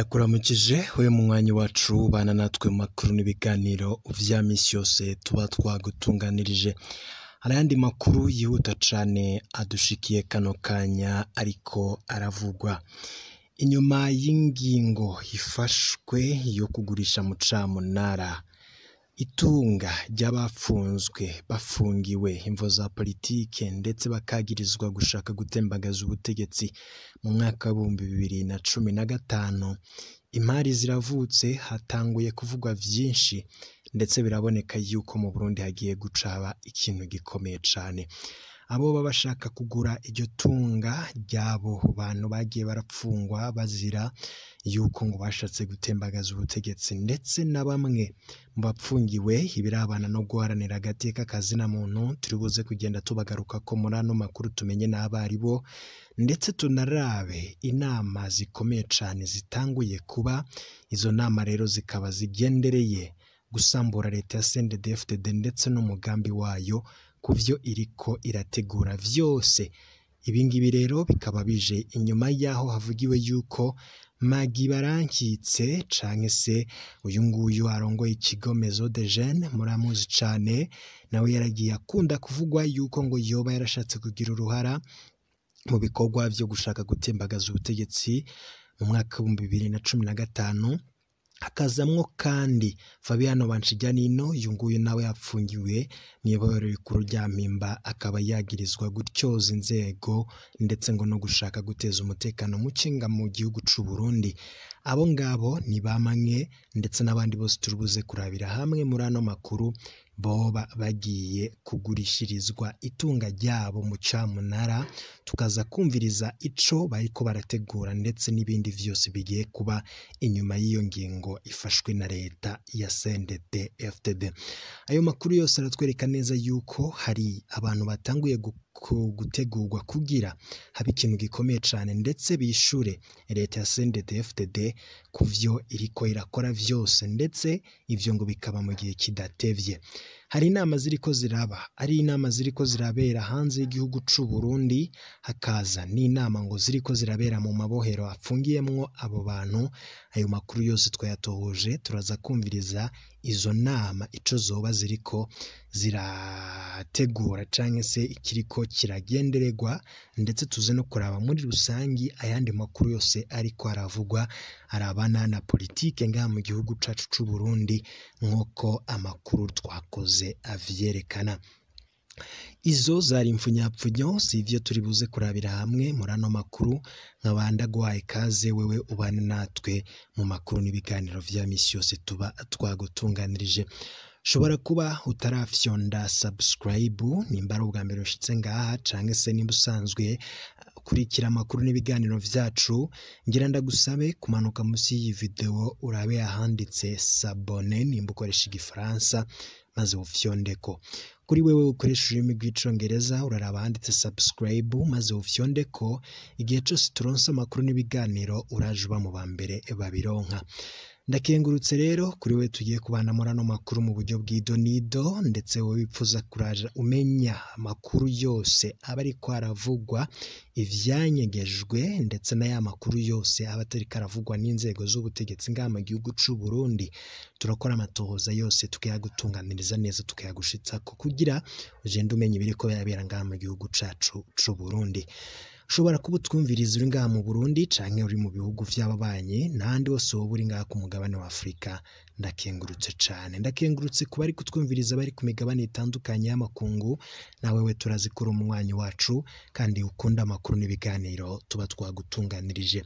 Ndakuramukije wewe munywanyi wacu bana natwe mu makuru n'ibiganiro vya misi yose tuba twagutunganirije. Hari ayandi makuru yihuta cane adushikiye kano kanya ariko aravugwa. Inyuma y'ingingo ifashwe yo kugurisha mu camunara itunga ry'abapfunzwe bafungiwe imvo za politike ndetse bakagirizwa gushaka gutembagaza ubutegetsi mu mwaka w'2015, impari ziravutse, hatanguye kuvugwa vyinshi ndetse biraboneka yuko mu Burundi hagiye gucaba ikintu gikomeye cane. Abo baba bashaka kugura iryo tunga ry'abo bantu bagiye barapfungwa bazira yuko ngo bashatse gutembagaza ubutegetsi, ndetse na bamwe mu bapfungiwe ibirabana no guharanira agateka kazina muntu, turi buze kugenda tubagarukako muri ano makuru tumenye n'abaribo, ndetse tunarabe inama zikomeye cane zitanguye kuba. Izo nama rero zikaba zigendereye gusambura leta ya CNDD-FDD ndetse n'umugambi wayo kuvyo iriko irategura vyose. Ibingibi rero bikaba bije inyuma yaho havugiwe yuko Magi Barankitse canke se uyu nguyu arongoye ikigo Maison des Jeunes, muramuzi cane, nawe yaragiye akunda kuvugwa yuko ngo yoba yarashatse kugira uruhara mu bikorwa vyo gushaka gutembagaza ubutegetsi mu mwaka w'2015. Hakazamwo kandi Fabiano Banshijyanino, uyu nguyu nawe yapfungiwe mw'ibohero rikuru rya Mpimba, akaba yagirizwa gutyoza inzego ndetse ngo no gushaka guteza umutekano muke mu gihugu c'u Burundi. Abo ngabo ni bamwe ndetse n'abandi bose turi buze kurabira hamwe muri ano makuru boba bagiye kugurishirizwa itunga ryabo mu camunara, tukaza kumviriza ico bariko barategura ndetse n'ibindi vyose bigiye kuba inyuma y'iyo ngingo ifashwe na leta ya CNDD-FDD. Ayo makuru yose aratwereka neza yuko hari abantu batanguye gutegurwa kugira habe ikintu gikomeye cane ndetse bishure leta ya CNDD-FDD kuvyo iriko irakora vyose, ndetse ivyo ngo bikaba mu gihe kidatevye. Hari inama ziriko ziraba, ari inama ziriko zirabera hanze y'igihugu c'u Burundi, hakaza n'inama ngo ziriko zirabera mu mabohero apfungiyemwo abo bantu. Ayo makuru yose twayatohoje, turaza kumviriza izo nama ico zoba ziriko zirategura canke se ikiriko kiragendererwa, ndetse tuze no kuraba muri rusangi ayandi makuru yose ariko aravugwa arabana na politike ngaha mu gihugu cacu c'u Burundi nk'uko amakuru twakoze avyerekana. Izo zari impfunyapfunyo sivyo turi buze kurabira hamwe muri ano makuru. Nkaba ndaguhaye ikaze wewe ubane natwe mu makuru n'ibiganiro vya misi yose tuba twagutunganirije. Ushobora kuba utarafyonda subscribe nimba ari ubwa mbere ushitse ngaha, canke se nimba usanzwe kurikira amakuru n'ibiganiro vyacu, ngira ndagusabe kumanuka musi y'iyi video urabe ahanditse s'abonner nimba ukoresha igifaransa, maze ufyondeko. Kuri wewe ukoresha ururimi rw'icongereza uraraba ahanditse subscribe maze ufyondeko. Igihe cose turonse amakuru n'ibiganiro uraje uba mu ba mbere babironka. Ndakengurutse rero kuri we tugiye kubana muri ano makuru mu buryo bw'idonido, ndetse wowe wipfuza kuraja umenya amakuru yose aba ariko aravugwa, ivyanyegejwe ndetse n'aya makuru yose aba atariko aravugwa n'inzego z'ubutegetsi ngaha mu gihugu c'u Burundi. Turakora amatohoza yose tukayagutunganiriza neza tukayagushitsako kugira ugende umenya ibiriko birabera ngaha mu gihugu cacu c'u Burundi. Ushobora kuba utwumviriza uri ngaha mu Burundi canke uri mu bihugu vy'ababanyi n'ahandi hose woba uri ngaha ku mugabane wa Afrika. Ndakengurutse cane, ndakengurutse kuba ari kutwumviriza bari ku migabane itandukanye y'amakungu. Nawe we turazikura umunywanyi wacu kandi ukunda amakuru n'ibiganiro tuba twagutunganirije.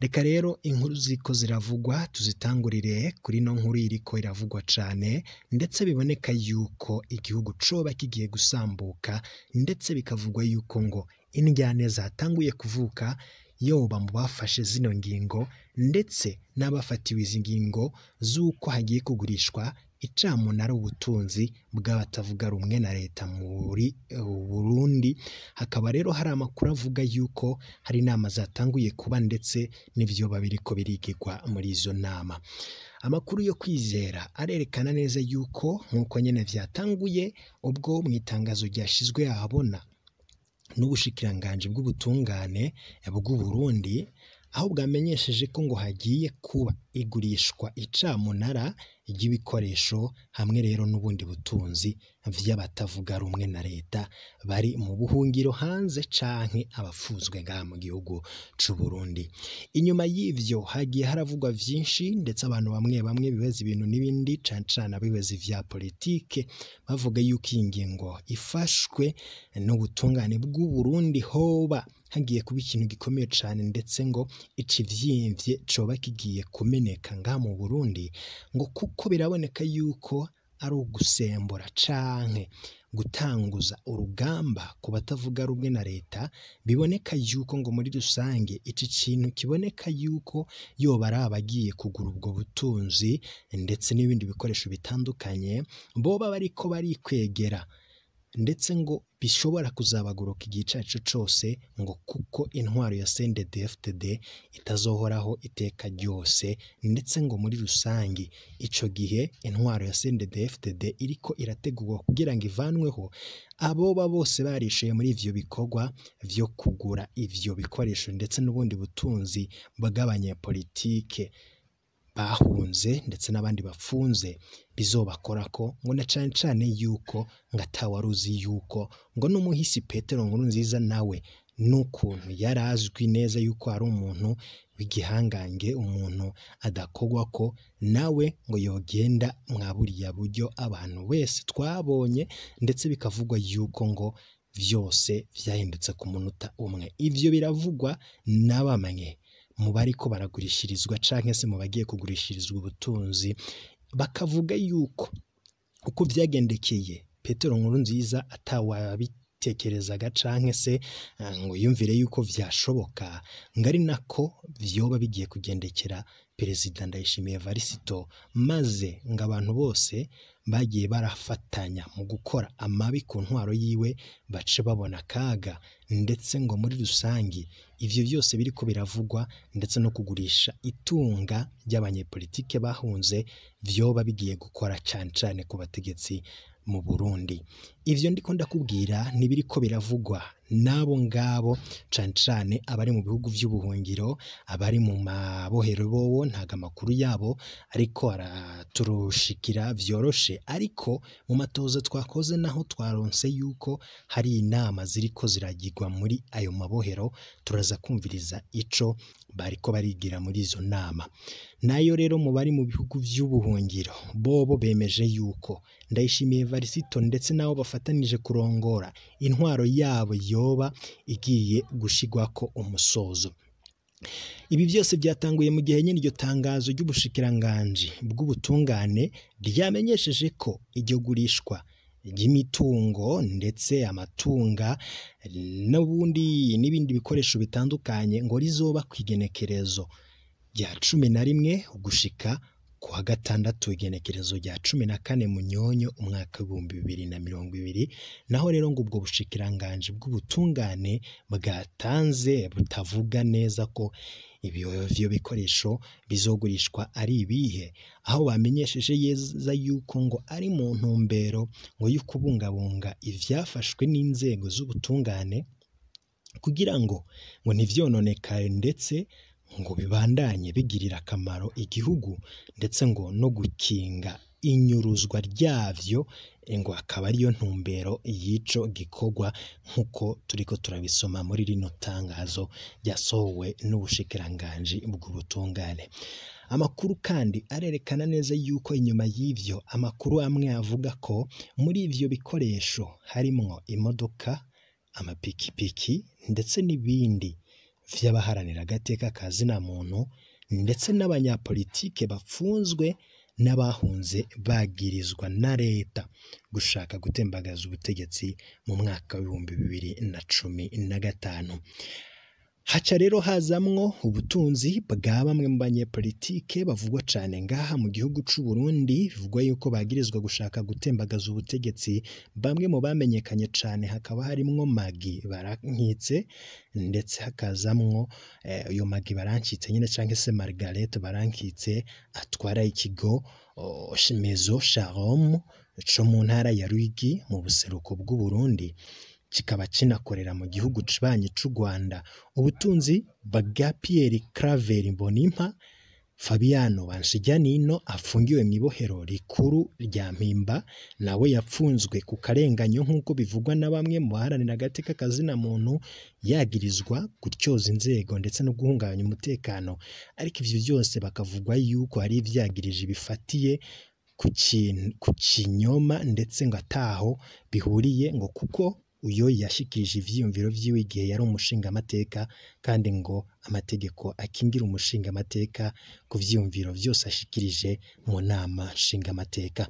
Reka rero inkuru ziriko ziravugwa tuzitangurire kuri no nkuru iriko iravugwa cane, ndetse biboneka yuko igihugu coba kigiye gusambuka, ndetse bikavugwa yuko ngo indyane zatanguye kuvuka yoba mu bafashe zino ngingo ndetse n'abafatiwe izi ngingo z'uko hagiye kugurishwa icamunara ubutunzi bw'abatavuga rumwe na leta muri Burundi. Hakaba rero hari amakuru avuga yuko hari inama zatanguye kuba ndetse n'ivyo biriko birigirwa muri izo nama. Amakuru yo kwizera arerekana neza yuko nk'uko nyene vyatanguye ubwo mu itangazo ryashizwe ahabona n'ubushikiranganji bw'ubutungane bw'u Burundi, aho bwamenyesheje ko ngo hagiye kuba igurishwa icamunara ry'ibikoresho hamwe rero n'ubundi butunzi vy'abatavuga rumwe na leta bari mu buhungiro hanze canke abafuzwe ngaha mu gihugu c'u Burundi. Inyuma y'ivyo hagiye haravugwa vyinshi, ndetse abantu bamwe bamwe bibeza ibintu n'ibindi, cane cane abibeza ivya politike, bavuga yuko iyi ngingo ifashwe n'ubutungane bw'u Burundi hoba hagiye kuba ikintu gikomeye cane, ndetse ngo icivyimvye coba kigiye kumeneka ngaha mu Burundi, ngo kuko biraboneka yuko ari ugusembura canke gutanguza urugamba ku batavuga rumwe na leta. Biboneka yuko ngo muri rusange iki kintu kiboneka yuko yoba ari abagiye kugura ubwo butunzi ndetse n'ibindi bikoresho bitandukanye boba bariko barikwegera, ndetse ngo bishobora kuzabaguruka igihe ico arico cose, ngo kuko intwaro ya CNDD-FDD itazohoraho iteka ryose, ndetse ngo muri rusange ico gihe intwaro ya CNDD-FDD iriko irategurwa kugira ngo ivanweho, aboba bose barishuye muri ivyo bikorwa vyo kugura ivyo bikoresho ndetse n'ubundi butunzi bw'abanyepolitike bahunze ndetse n'abandi bafunze bizobakorako, ngo na cane cane yuko ngo atawaruzi yuko ngo n'umuhisi Petero Nkurunziza nawe n'ukuntu yarazwi neza yuko ari umuntu w'igihangange, umuntu adakogwako, nawe ngo yogenda mwa buriya buryo abantu wese twabonye, ndetse bikavugwa yuko ngo vyose vyahindutse ku munota umwe. Ivyo biravugwa na bamwe mu bariko baragurishirizwa canke se mu bagiye kugurishirizwa ubutunzi, bakavuga yuko uko vyagendekeye Petero Nkurunziza atawabitekerezaga canke se ngo yumvire yuko vyashoboka, ngo ari nako vyoba bigiye kugendekera Perezida Ndayishimiye Evariste, maze ngo abantu bose bagiye barafatanya mu gukora amabi ku ntwaro yiwe bace babona akaga, ndetse ngo muri rusangi ivyo vyose biriko biravugwa ndetse no kugurisha itunga ry'abanyepolitike bahunze vyoba bigiye gukora cane cane ku bategetsi mu Burundi. Ivyo ndiko ndakubwira ntibiriko biravugwa n'abo ngabo, cane cane abari mu bihugu vy'ubuhungiro, abari mu mabohero bobo ntago amakuru yabo ariko araturushikira vyoroshe, ariko mu matoza twakoze naho twaronse yuko hari inama ziriko ziragirwa muri ayo mabohero, turaza kumviriza ico bariko barigira muri izo nama. Nayo rero mu bari mu bihugu vy'ubuhungiro bobo bemeje yuko Ndayishimiye Evariste ndetse nabo bafatanije kurongora intwaro yabo yoba igiye gushigwako umusozo. Ibi byose byatanguye mu gihe nyine iryo tangazo ry'ubushikiranganji bw'ubutungane ryamenyesheje ko iryo gurishwa ry'imitungo ndetse amatunga n'ubundi n'ibindi bikoresho bitandukanye ngo rizoba kw'igenekerezo rya 11 gushika kuwa gatandatu igenekerezo rya 14 Munyonyo umwaka 2020. Naho rero ngo ubwo bushikiranganji bw'ubutungane bwatanze butavuga neza ko ibyo bikoresho bizogurishwa ari ibihe, aho bamenyesheje yeza yuko ngo ari mu ntumbero ngo yo kubungabunga ivyafashwe n'inzego z'ubutungane kugira ngo ntivyononekare ndetse ngo bibandanye bigirira akamaro igihugu, ndetse ngo no gukinga inyuruzwa ryavyo ngo akaba ariyo ntumbero y'ico gikorwa, nk'uko turiko turabisoma muri rino tangazo ryasohowe n'ubushikiranganji bw'ubutungane. Amakuru kandi arerekana neza yuko inyuma y'ivyo amakuru amwe avuga ko muri ivyo bikoresho harimwo imodoka, amapikipiki ndetse n'ibindi vy'abaharanira agateka ka zina muntu ndetse n'abanyapolitike bafunzwe n'abahunze bagirizwa na leta gushaka gutembagaza ubutegetsi mu mwaka w'2015. Haca rero hazamwo ubutunzi bwa bamwe mu banyepolitike bavugwa cane ngaha mu gihugu c'u Burundi, bivugwa yuko bagirizwa gushaka gutembagaza ubutegetsi. Bamwe mu bamenyekanye cane hakaba harimwo Magi Barankitse, ndetse hakazamwo uyo Magi Barankitse nyine canke se Margaret Barankitse atwara ikigo Maison Shalom co mu ntara ya Ruyigi mu buseruko bw'u Burundi. kikaba kinakorera mu gihugu kibanyi c'u Rwanda. Ubutunzi bwa Pierre Claver Mbonimpa, Fabiano Banshijyanino afungiwe mw'ibohero rikuru rya Mpimba, nawe yapfunzwe ku karenganyo nk'uko bivugwa na bamwe mu baharanira agateka kazina muntu, yagirizwa gutyoza inzego ndetse no guhungabanya umutekano, ariko ivyo vyose bakavugwa yuko hari ivyagirije bifatiye ku kinyoma ndetse ngo ataho bihuriye, ngo kuko uyo yashikirije ivyiyumviro vyiwe igihe yari umushingamateka, kandi ngo amategeko akingira umushingamateka ku vyiyumviro vyose ashikirije mu nama nshingamateka.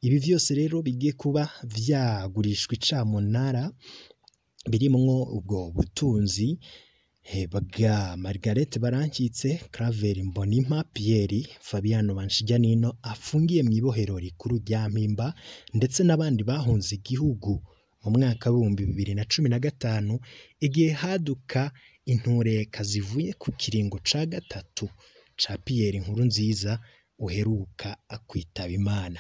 Ibi vyose rero bigiye kuba vyagurishwa icamunara, birimwo ubwo butunzi bwa Margaret Barankitse, Claver Mbonimpa, Pierre Fabiano Banshijyanino afungiye mw'ibohero rikuru rya Mpimba, ndetse n'abandi bahunze igihugu mu mwaka w'2015 igihe haduka intureka zivuye ku kiringo ca gatatu ca Pierre Nkurunziza uheruka kwitaba Imana.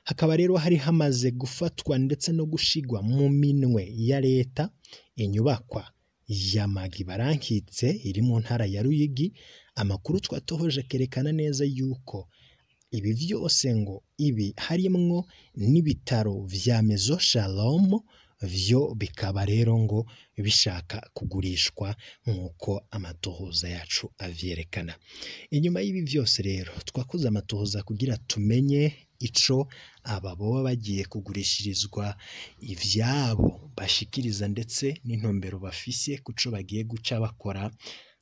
Hakaba rero hari hamaze gufatwa ndetse no gushigwa mu minwe ya leta inyubakwa ya Magi Barankitse iri mu ntara ya Ruyigi. Amakuru twatohoje kerekana neza yuko ibi vyose ngo ibi harimwo n'ibitaro vya Maison Shalom, vyo bikaba rero ngo bishaka kugurishwa nk'uko amatohoza yacu avyerekana. Inyuma y'ibi vyose rero twakoze amatohoza kugira tumenye ico aba boba bagiye kugurishirizwa ivyabo bashikiriza ndetse n'intumbero bafise kuco bagiye guca bakora.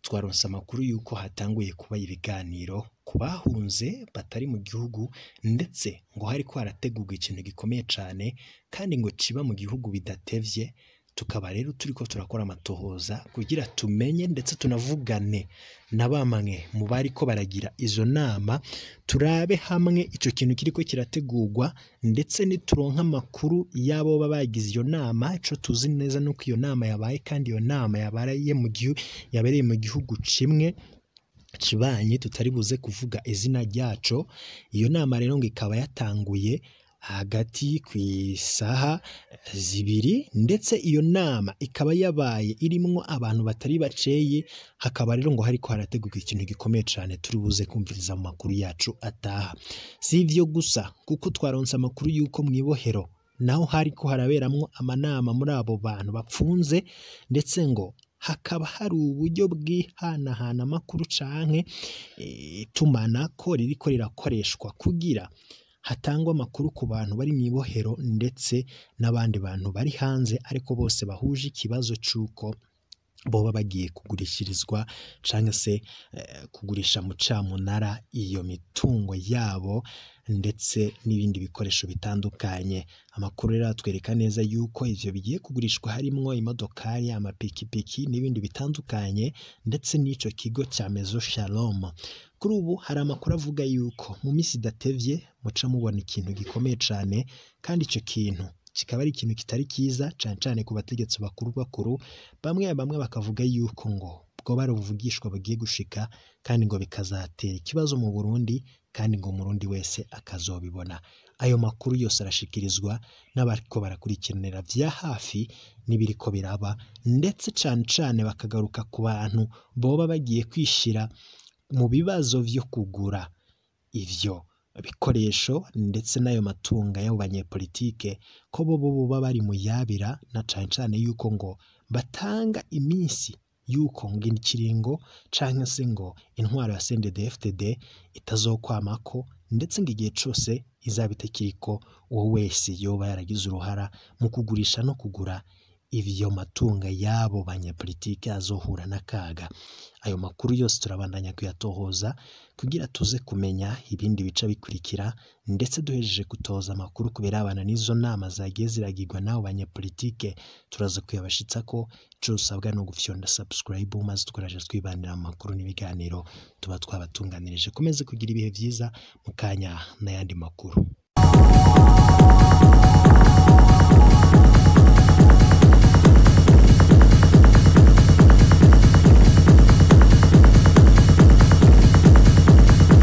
Twaronse amakuru yuko hatanguye kuba ibiganiro ku bahunze batari mu gihugu, ndetse ngo hariko harategurwa ikintu gikomeye cane kandi ngo kiba mu gihugu bidatevye. Tukaba rero turiko turakora amatohoza kugira tumenye ndetse tunavugane na bamwe mu bariko baragira izo nama, turabe hamwe ico kintu kiriko kirategurwa, ndetse nituronka amakuru y'abo baba bagize iyo nama. Ico tuzi neza nuko iyo nama yabaye, kandi iyo nama yabereye mu gihugu kimwe kibanyi tutari buze kuvuga izina ryaco. Iyo nama rero ngo ikaba yatanguye hagati kw'isaha 2, ndetse iyo nama ikaba yabaye irimwo abantu batari baceye. Hakaba rero ngo hariko harategurwa ikintu gikomeye cane turi buze kumviriza mu makuru yacu ataha. Si ivyo gusa, kuko twaronse amakuru yuko mw'ibohero naho hariko haraberamwo amanama muri abo bantu bapfunze, ndetse ngo hakaba hari uburyo bw'ihanahana amakuru canke itumanako ririko rirakoreshwa kugira hatangwa amakuru ku bantu bari mw'ibohero ndetse n'abandi bantu bari hanze, ariko bose bahuje ikibazo c'uko boba bagiye kugurishirizwa canke se kugurisha mu camunara iyo mitungo yabo ndetse n'ibindi bikoresho bitandukanye. Amakuru rero atwereka neza yuko ivyo bigiye kugurishwa harimwo imodokari, amapikipiki n'ibindi bitandukanye, ndetse n'ico kigo ca Maison Shalom. Kuri ubu hari amakuru avuga yuko mu misi idatevye muca mubona ikintu gikomeye cane, kandi ico kintu kikaba ari ikintu kitari kiza cane cane ku bategetsi bakuru bakuru. Bamwe bamwe bakavuga yuko ngo bwoba ari ubuvugishwa bugiye gushika, kandi ngo bikazatera ikibazo mu Burundi, kandi ngo Murundi wese akazobibona. Ayo makuru yose arashikirizwa n'abariko barakurikiranira vya hafi n'ibiriko biraba, ndetse cane cane bakagaruka ku bantu boba bagiye kwishira mu bibazo vyo kugura ivyo bikoresho ndetse n'ayo matunga y'abo banyepolitike, ko bo boba bari mu yabira, na cane cane yuko ngo batanga iminsi yuko ngo ikiringo canke se ngo intwaro ya CNDD-FDD itazokwamako, ndetse ngo igihe cose izaba itakiriko uwo wese yoba yaragize uruhara mu kugurisha no kugura ivyo matunga y'abo banyepolitike azohura n'akaga. Ayo makuru yose turabandanya kuyatohoza kugira tuze kumenya ibindi bica bikurikira, ndetse duhejeje kutoza amakuru kubera n'izo nama zagiye ziragirwa n'abo banyepolitike, turaza kuyabashitsako. Ico usabwa no gufyonda subscribe maze tukaraja twibanira mu makuru n'ibiganiro tuba twabatunganirije. Komeze kugira ibihe vyiza mu kanya n'ayandi makuru.